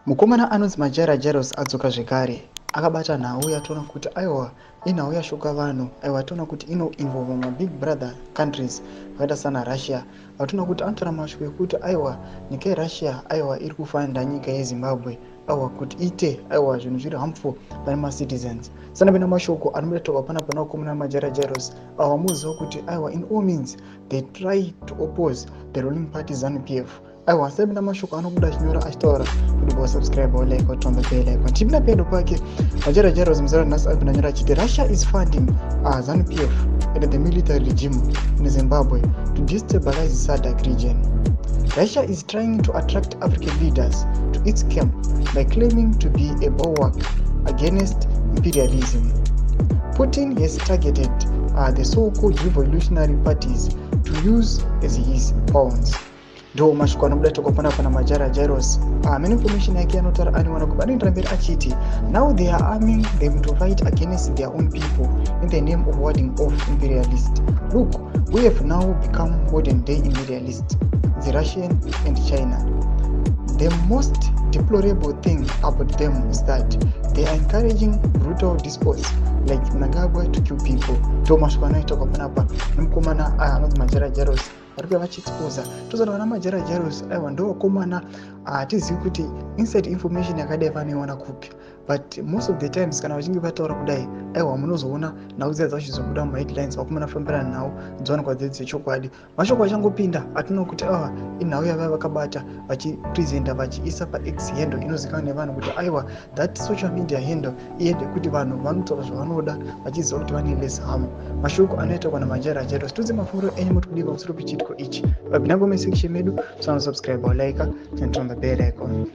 Mukomana anonzi Majaira Jairos adzoka zvekare akabata nhau yatoona kuti aiwa, inhau yashoka vanhu. Aiwa, toona kuti inoinvolva mabig brother countries vakaita sana Russia. Vatoona kuti anotaura mashoko ekuti aiwa, nyika yeRussia aiwa iri kufanda nyika yeZimbabwe aiwa kuti ite aiwa zvinhu zviri harmful pane macitizens. Sanapinda mashoko anobuda toka panapa navakomana Majaira Jairos ava, muziva kuti aiwa, in all means they try to oppose the ruling party ZANU PF. Aiwa, asapinda mashoko anobuda achinyora achitaura kuti bosubscribe, olike, otomba bell icon. Chipinda pedo pake Majaira Jairos muzara nhasi apinda nyora achiti Russia is funding ZANU PF and the military regime in Zimbabwe to destabilize SADC region. Russia is trying to attract African leaders to its camp by claiming to be a bulwark against imperialism. Putin has targeted the so-called revolutionary parties to use as his pawns. Ndo mashoko anobuda toka panapa naMajaira Jairos. Mane information yake anotaura aniwana kuba anoendera mberi achiti now they are arming them to fight against their own people in the name of warding off imperialist. Look, we have now become modern day imperialists, the Russian and China. The most deplorable thing about them is that they are encouraging brutal despots like Mnangagwa to kill people. Ndo mashoko anoitwa panapa nemukomana anonzi Majaira Jairos vari kuya vachiexposa. Tozoti vana Majaira Jairos aiwa ndo vakomana, hatizivi kuti inside information yakadai vanoiwana kupi, but most of the times kana vachinge vataura kudai, aiwa, munozoona nhau dziya dzachizobuda mumaheadlines. Vakomana fambirana nhau dzowanikwa dzedzi dzechokwadi. Mashoko achangopinda atinoona kuti aiwa, inhau yavaya vakabata vachipresenta vachiisa paX handle inozivikanwa nevanhu kuti aiwa, that social media handle ihandle yekuti vanhu vanotaura zvavanoda vachiziva kuti vane less harm. Mashoko anoitwa naMajaira Jairos. Tudze mafungiro enyu, muri kudii pamusoro pechiitiko ichi? Vapinda comment section medu, sanosubscribe, like and turn the bell icon.